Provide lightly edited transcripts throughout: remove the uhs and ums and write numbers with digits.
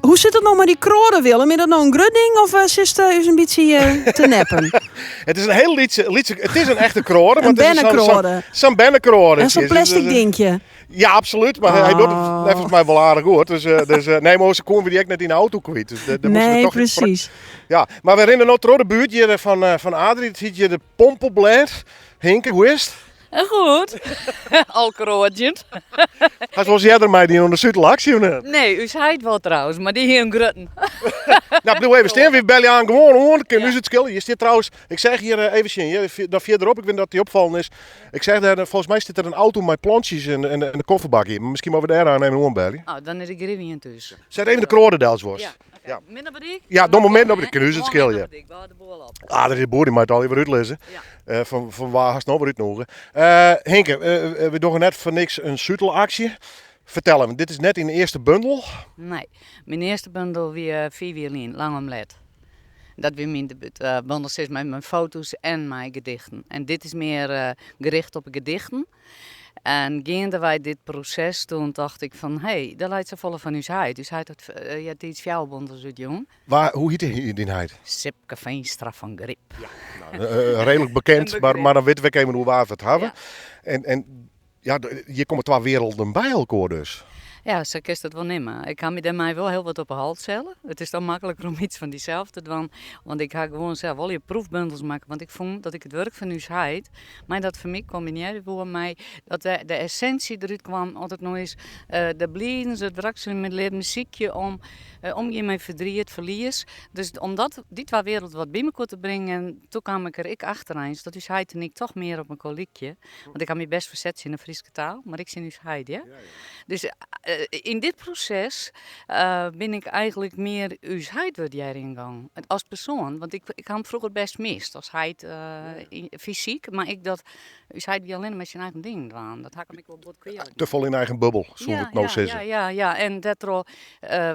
Hoe sit it no mei dy kroade, Willem? Is dat no in grut ding of sitst ús in bytsje te neppen? It is in hiel lytse, lytse, it is in echte kroade. In bernekroade. Sa'n bernekroade. En sa'n plastic dinkje. Ja, absoluut. Mar hy docht it neffens my wol aardich goed. Dus, dus nee, mar se koene we dy ek net yn de auto kwyt. Dus dêr moasten we Nee, toch presys. Ja, mar we rinne no troch de buert hjir fan, fan Adrie. It hjit hjir de Pompelblêd. Hinke, hoe is it? Goed. Al kroadzjend. Hast wolris earder meidien oan de sutelaksje of net? Nee, ús heit wol trouwens, mar dy hie in grutten. Nou, bliuw even stean. Wy belje aan gewoan oan. Kin ús it skille. Hjir stiet trouwens, ik seach hjir even sjen, hjir, dan fierderop, ik wit net oft dy opfallen is. Ik seach dêr, folgens my stiet der in auto mei plantsjes en, en, en de kofferbak hier. Miskien moatte we dêr aan even oanbelje. Oh, dan is der grif ien thús. Set even de kroade del, wolst. Ja. Ja. Min op 'e dyk? Ja, doe mar midden op 'e dyk. Kin ús it skille, ja. Ik bou de boel op. Ah, der is boer, dy mei it al even útlizze. Ja. Eh, fan, fan wa hast no wer útnûge? Eh, Hinke, eh, we dogge net foar niks in sutelaksje. Fertel even, dit is net dyn earste bundel. Nee, myn earste bundel wie 5 jier lyn, Lang om Let. Dat wie myn debútbundel, sis mei myn foto's en mei gedichten. En dit is mear gericht op de gedichten. En geandewei dit proses toen tocht ik fan, hé, der leit safolle fan ús heit. Ús heit hat eartiids fjouwer bondels útjûn. Wa, hoe hiet dyn heit? Sipke Veenstra fan Grip. Ja, nou, reedlik bekend, mar, mar dan witte we ek even oer wa we it hawwe. Ja. En, en ja, hjir komme twa werelden by elkoar dus. Ja, sa kinst it wol nimme. Ik ha my dêrmei wol hiel wat op 'e hals helle. It is dan makliker om iets fan dysels te dwaan, want ik ha gewoan sels wol hjir proefbundels makke, want ik fûn dat ik it wurk fan ús heit mei dat foar my kombinearje woe mei dat de, de essinsje derút kwam, oft it no is de blidens, it wrakseljen mei it libben, sykje om omgean mei ferdriet, ferlies. Dus om dat, dy twa werelden wat by mekoar te bringen, toen kaam ik der ek achter eins dat ús heit en ik toch mear op mekoar lykje. Want ik ha my best ferset tsjin de Fryske taal, mar ek tsjin ús heit, ja. Dus yn dit proses bin ik eigentlik mear ús heit wurdearjen gong as persoan. Want ik, ik ha him froeger best mist as heit fysyk, mar ek dat ús heit wie allinnich mei syn eigen dingen dwaande. Dat ha ik him ek wol bot kwealik. Te folle yn eigen bubbel, soe ik no sizze. Ja, ja, ja. En dêrtroch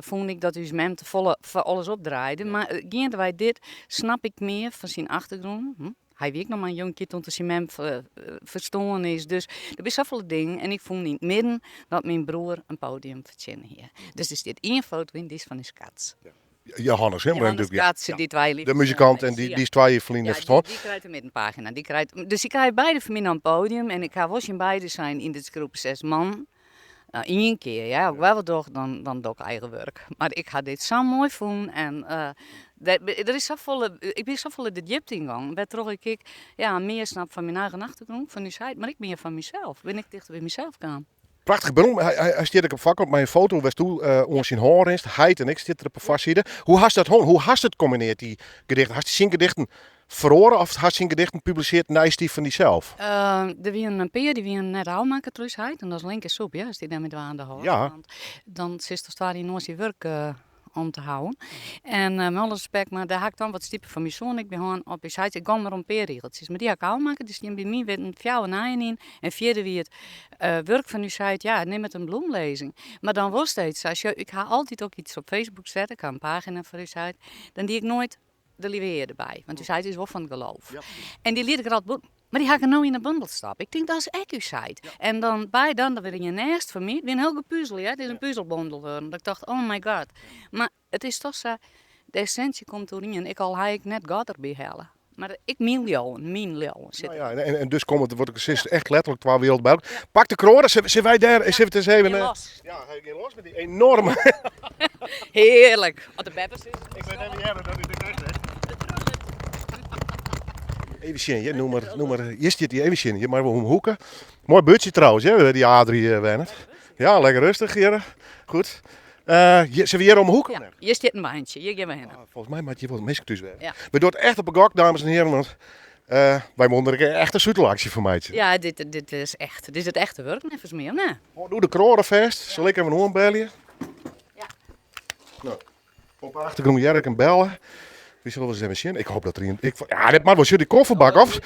fûn ik dat ús mem te folle foar alles opdraaide. Mar geandewei dit snap ik mear fan syn achtergrûn. Hm? Hy wie ek noch mar in jonkje toen syn mem ferstoarn is. Dus der binne safolle dingen. En ik fûn yn it midden dat myn broer in podium fertsjinne hie. Dus der stiet ien foto yn, dy is fan ús Cats. Johannes, hè? Johannes Cats, dy't twa jier De muzikant en dy, dy is 2 jier ferlyn ferstoarn. Dy krijt de middenpagina. Dy krijt, dus dy krije beide fan my noch in podium. En ik ha wol tsjin beide sein yn dit skriuwproses, man, No, ien kear, ja. As ik wer wat doch, dan, dan doch ik eigen wurk. Mar ik ha dit sa moai fûn en der is safolle, ik bin safolle de djipte yn gong, wêrtroch ik ek, ja, mear snap fan myn eigen achtergrûn, fan ús heit, mar ek mear fan mysels. Bin ik tichter by mysels kaam. Prachtich bundel. Hy stiet ek op foarkant mei in foto wêr'tsto oan syn hân rinst. Heit en ik stiet der op 'e foarside. Hoe hast dat hân? Hoe hast it kombineard, dy gedichten? Hast syn gedichten feroare of hast syn gedichten publiseard neist dy fan dysels? Der wienen in pear dy wienen net ôfmakke troch ús heit en dat is linke soep, ja, ast dy dêrmei dwaande hâldst. Ja. Want dan sitst as it ware inoar syn wurk om te houwen. En mei alle respekt, mar dêr ha ik dan wat stipe fan myn soan ek by hân op ús heit. Ik gong mar om in pear rigeltsjes, mar dy ha ik ôfmakke. Der stienen by myn witten fjouwer nijen yn en fierder wie it wurk fan ús heit, ja, nim it in blomlêzing. Mar dan wol steeds sa, sjoch, ik ha altyd ook iets op Facebook set, ik ha in pagina foar ús heit, dan die ik noait de Lieve Hear derby, want ús heit is wol fan it geloof. En dy liet ik der altyd bûten. Mar dy ha ik der no yn 'e bondel stapt. Ik tink, dat is ek ús heit. En dan by dan, dan wie der ien nêst foar my. It wie in hiel gepuzel, hear. It is in puzelbondel wurden. Dat ik tocht, oh my god. Mar it is toch sa, de essinsje komt oerien. Ek al ha ik net God derby helle. Mar ek myn leauwen, myn leauwen sit Nou ja, en dus komt it, wat ik sis, echt letterlik twa werelden by elkoar. Pak de kroade, sille wy dêr, sille we it ris even... Gean los. Ja, hy gean los met dy enorme... Hearlik. As de beppe sis. Ik wit net earder dat ik dit echt hè. Even sjen, hjir, noem mar, noem mar, hjir stiet hy, even sjen, hjir mei we om hoeken. Moai buertsje trouwens, hè, dy Adrie wennet. Ja, lekker rêstich hjir. Goed. Hjir, sille we hjir om 'e hoek of Ja, net? hjir stiet in weintsje, hjir gean we hinne. Ah, folgens my moat hjir wol minsken thús wêze. Ja. We dogge it echt op 'e gok, dames en heren, want wy wolle der ek echt in sutelaksje fan meitsje. Ja, dit, dit is echt, dit is it echte wurk neffens my, of net? Hâld doe de kroade fêst, sil ik even oanbelje. Ja. No, op de achtergrûn hear ik in belle. Wy sille ris even sjen. Ik hoop dat der ien. Ik, ja, dit moat wol sjoch, dy kofferbak. Of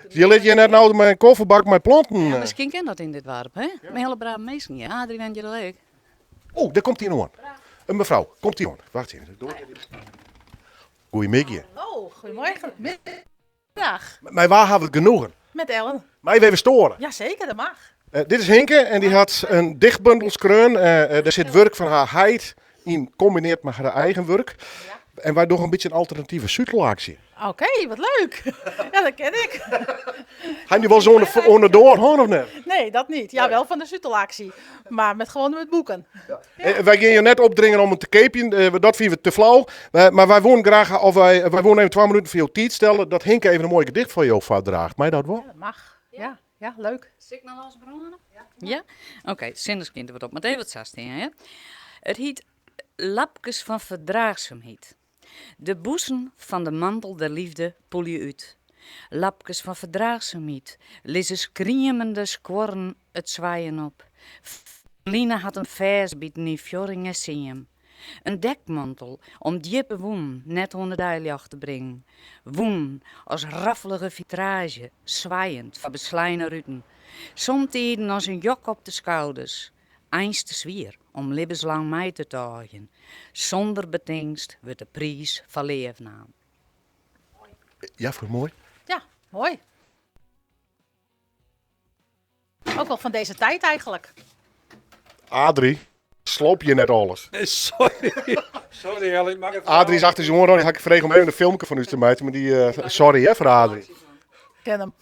je lit je net no mei in kofferbak mei planten. Ja, miskien kin dat yn dit doarp, hè? Mei hiele brave minsken. Ja, Adrie went hjir al ek. Oh, dêr komt ien oan. In mefrou, komt dy oan. Wacht even. Goeiemiddei. Hallo, goedemorgen. Middag. Mei wa hawwe we it genoegen? Met Ellen. Mei we even stoaren? Jazeker, dat mag. Dit is Hinke en dy hat in dichtbundel skreaun. Dêr sit wurk fan har heit Yn kombineard mei har eigen wurk. En wy dogge in bytsje in alternative sutelaksje. Oké, wat leuk. Ja, dat ken ik. Ha je dy wolris oan de doar hân of net? Nee, dat niet. Ja, wel van de sutelactie. Maar met gewoon met boeken. Ja. Wy gean jo net opdringen om 'm te keapjen, dat fine we te flau. Mar wy woenen graach, of wy, wy woenen even twa minuten fan jo tiid stelle, dat Hinke even in moai gedicht foar jo foardraacht. Mei dat wol? Ja, dat mag. Ja, ja, leuk. Sil ik no losbrâne? Ja? Oké, sinne skynt der wat op. Moat even wat sa stean, hè? It hyt Lapkes fan ferdraachsumheid. De bûsen fan de mantel der liefde pûlje út. Lapkes fan ferdraachsumheid lizze skriemende skuorren it swijen op. Ferline hat him fêstbiten yn fjorring en seam. In dekmantel om djippe wûnen net oan it deiljocht te bringen. Wûnen as raffelige fitraazje, swijend foar besleine ruten. Somtiden as in jok op de skouders. Eins te swier om libbenslang mei te tôgjen. Sûnder betingst wurdt de priis foar leaf naam. Ja, fûn moai? Ja, moai. Ook wel van deze tijd eigenlijk. Adrie, sloop je net alles? Sorry. Sorry, Ellie, mag het Adrie is achter zijn oren. Die had ik gevraagd om even een filmpje van u te maken. Maar die, sorry hè, voor Adrie. Ken hem.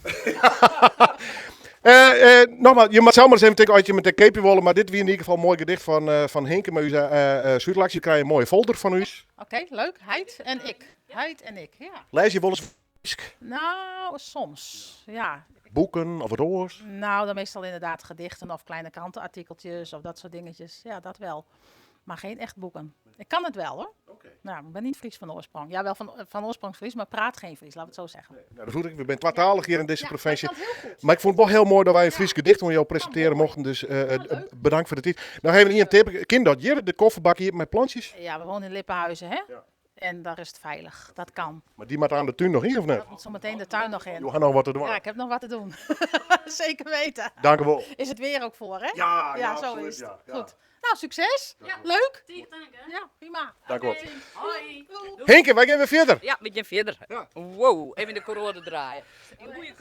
Nogmaals, je mag zelf maar eens even denken als je met de keepje willen. Maar dit wie in ieder geval een mooi gedicht van Hinke. Maar u uh, je krijgt een mooie folder van u. Oké, leuk. Heit en ik. Heit en ik, ja. Lees je wel eens Frysk? Nou, soms, ja. Boeken of roos? Nou, dan meestal inderdaad gedichten of kleine krantenartikeltjes of dat soort dingetjes. Ja, dat wel. Maar geen echt boeken. Ik kan het wel hoor. Oké. Nou, ik ben niet Fries van oorsprong. Ja, wel van oorsprong Fries, maar praat geen Fries, laten we het zo zeggen. Nee, nou, dat voel ik. We zijn tweetalig hier in deze Ja, provincie. ik kan het heel goed. Maar ik vond het wel heel mooi dat wij een Fries gedicht van jou presenteren mooi. mochten. Dus Ja, leuk. bedankt voor de tijd. Nou, even hier een tip. Kind dat hier, de kofferbak hier met plantjes. Ja, we wonen in Lippenhuizen, hè? Ja. En daar is het veilig. Dat kan. Maar die moet aan de tuin nog in, of net? Dat moet zo meteen de tuin nog in. Je gaat nog wat te doen. Ja, ik heb nog wat te doen. Zeker weten. Dank u wel. Is het weer ook voor, hè? Ja, Ja, zo is het. Goed. Nou, succes. Leuk. Ja, prima. Dank u wel. Hoi. Hinke, wij gaan weer verder. Ja, we gaan verder. Ja. Wow, even de corona draaien. Goeie